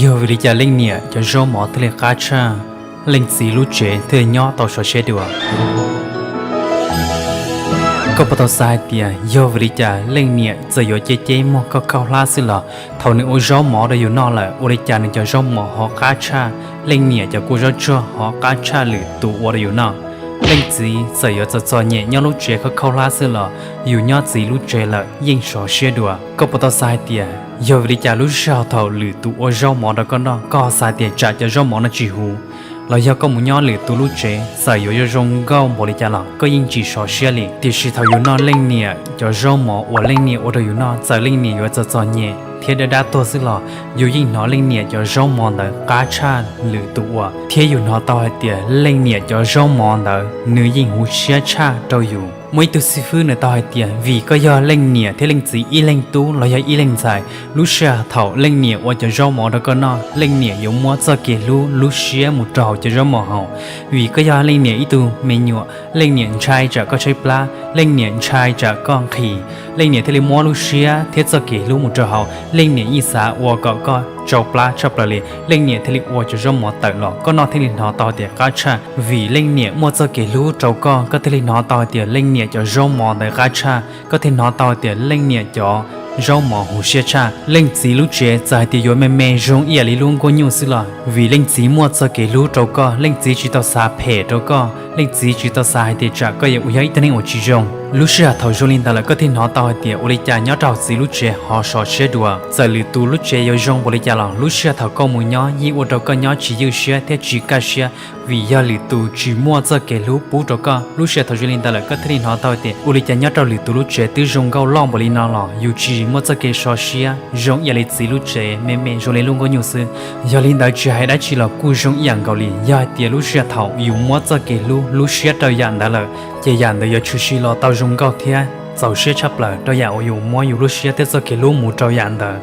Yog vim li cas leej niam cov zaub mov thiaj li qab tshaj, leej txiv lub tsev thiaj li nyob tau sov siab dua? Koj puas tau xav hais tias yog vim li cas leej niam txawm yuav ceb ceb muag koj khaub hlab xwb los thaum nws ua zaub mov rau yus noj lawm ua li cas nws cov zaub mov ho qab tshaj leej niam cov kua zaub tsuag, ho qab tshaj lwm tus ua rau yus noj? Leej txiv txawm yuav txom txom nyem nyob lub tsev khaub khaub hlab xwb los yus nyob txiv lub tsev lawm yeej sov siab dua. Koj puas tau xav hais tias yog vim li cas lub sij hawm thaum lwm tus ua zaub mov rau koj noj koj xav tias tsam cov zaub mov no tsis huv, los yog koj mus nyob lwm tus lub tsev txawm yuav zoo zoo nkauj npaum li cas los koj yeej tsis sov siab li? Tiam sis thaum yus noj leej niam cov zaub mov uas leej niam ua rau yus noj, txawm leej niam yuav txom txom nyem thiab dab dab tuag xwb los yus yeej hnov leej niam cov zaub mov ntawd qab tshaj lwm tus ua, thiab yus hnov tau hais tias leej niam cov zaub mov ntawd nws yeej huv siab tshaj rau yus. Muaj ib tug xib fwb nws tau hais tias vim koj yog leej niam thiab leej txiv ib leeg tub los yog ib leeg ntxhais, lub sij hawm thaum leej niam ua cov zaub mov rau koj noj, leej niam yuav muab txoj kev hlub lub siab mus rau hauv cov zaub mov haus. Vim koj yog leej niam ib tug me nyuam, leej niam ntshai tsam koj tshaib plab, leej niam ntshai tsam koj nqhis, leej niam thiaj li muab lub siab thiab txoj kev hlub mus rau hauv. Leej niam yeej xav ua kom koj tsau plab tshaj plaws li, leej niam thiaj li ua cov zaub mov tawm los koj noj thiaj li hnov tau tias qab tshaj. Vim leej niam muaj txoj kev hlub rau koj, koj thiaj li hnov tau hais tias leej niam cov zaub mov ntawd qab tshaj, koj thiaj hnov tau hais tias leej niam cov zaub mov huv siab tshaj. Leej txiv lub tsev txawm hais tias yuav me me zoo ib yam li lub nkuaj nyuj xwb los vim leej txiv muaj txoj kev hlub rau koj, leej txiv tsis tau xav phem rau koj, leej txiv tsis tau xav hais tias tsam koj yuav ua yog ib tug neeg uas tsis zoo. Lub sij hawm thaum zoo li ntawd lawm koj thiaj hnov tau hais tias ua li cas nyob rau hauv txiv lub tsev ho sov siab dua. Txawm lwm tus lub tsev yuav zoo npaum li cas los lub sij hawm thaum koj mus nyob yeej ua rau koj nyob tsis ywj siab thiab tsis kaj siab, vim yog lwm tus tsis muaj txoj kev hlub pub rau koj. Lub sij hawm thaum zoo li ntawd lawm koj thiaj li hnov tau tias ua li cas nyob rau lwm tus lub tsev twb zoo nkauj loj npaum li no los yus tsis muaj txoj kev sov siab zoo ib yam li txiv lub tsev me me zoo li lub nkuaj nyuj xwb. Yog li ntawd tsis hais dab tsi los kuj zoo ib yam nkaus li, yog hais tias lub sij hawm thaum yus muab txoj kev hlub lub siab rau yam ntawd lawm, ces yam ntawd yuav tshwm sim los tau zoo nkauj thiab txaus siab tshaj plaws rau yam uas yus muab yus lub siab thiab txoj kev hlub mus rau yam ntawd.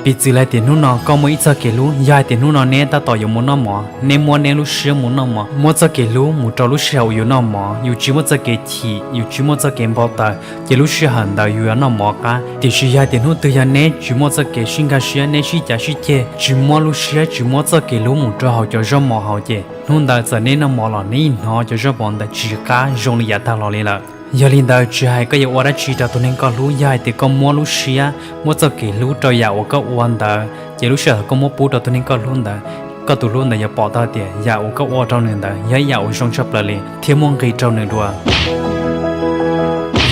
Piv txwv hais tias hnub no koj muaj ib txoj kev hlub, yog hais tias hnub no neb tab tom yuav mus noj mov, neb muab neb lub siab mus noj mov, muab txoj kev hlub mus rau lub sij hawm uas yus noj mov, yus tsis muaj txoj kev chim, yus tsis muaj txoj kev npau taws, ces lub sij hawm ntawd yus yuav noj mov qab. Tiam sis yog hais tias hnub twg yog neb tsis muaj txoj kev sib nkag siab, neb sib cav sib ceg, tsis muab lub siab tsis muab txoj kev hlub mus rau hauv cov zaub mov haus ces hnub ntawd txawm neb noj mov los neb yeej hnov cov zaub mov ntawd tsis qab zoo li yav tag los li lawm. Yog li ntawd tsis hais koj yuav ua dab tsi rau tus neeg koj hlub, yog hais tias koj muab lub siab muab txoj kev hlub rau yam uas koj ua ntawd ces lub sij hawm thaum koj muab pub rau tus neeg koj hlub ntawd, koj tus hlub ntawd yuav pom tau tias yam uas koj ua rau nws ntawd yog ib yam uas zoo tshaj plaws li thiab muaj nqis rau nws dua.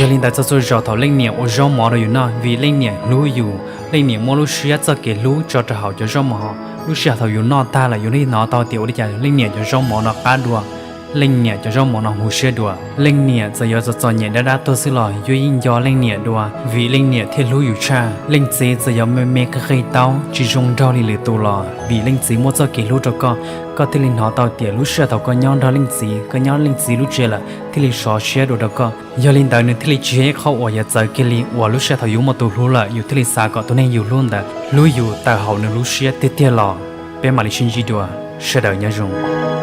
Yog li ntawd txhua txhua zaus thaum leej niam ua zaub mov rau yus noj vim leej niam hlub yus, leej niam muab lub siab txoj kev hlub tso rau hauv cov zaub mov, lub sij hawm thaum yus noj tag lawm yus yeej hnov tau tias ua li cas leej niam cov zaub mov no qab dua, leej niam cov zaub mov no huv siab dua. Leej niam txawm yuav txom txom nyem dab dab tuag xwb los yus yeej nco leej niam dua vim leej niam thiaj hlub yus tshaj. Leej txiv txawm yuav me me qig qig taub tsis zoo nraug li lwm tus los vim leej txiv muaj txoj kev hlub rau koj, koj thiaj li hnov tau tias lub sij hawm thaum koj nyob nrog leej txiv, koj nyob leej txiv lub tsev lawm thiaj li sov siab dua rau koj. Yog li ntawd nws thiaj li tsis yog ib qho uas yuav txawv kiag li uas lub sij hawm thaum yus muaj tus hlub lawm yus thiaj li xav kom tus neeg yus hlub ntawd hlub yus tawm hauv nws lub siab tiag tiag los. Peb mam li sib ntsib dua, sawv daws nyob zoo.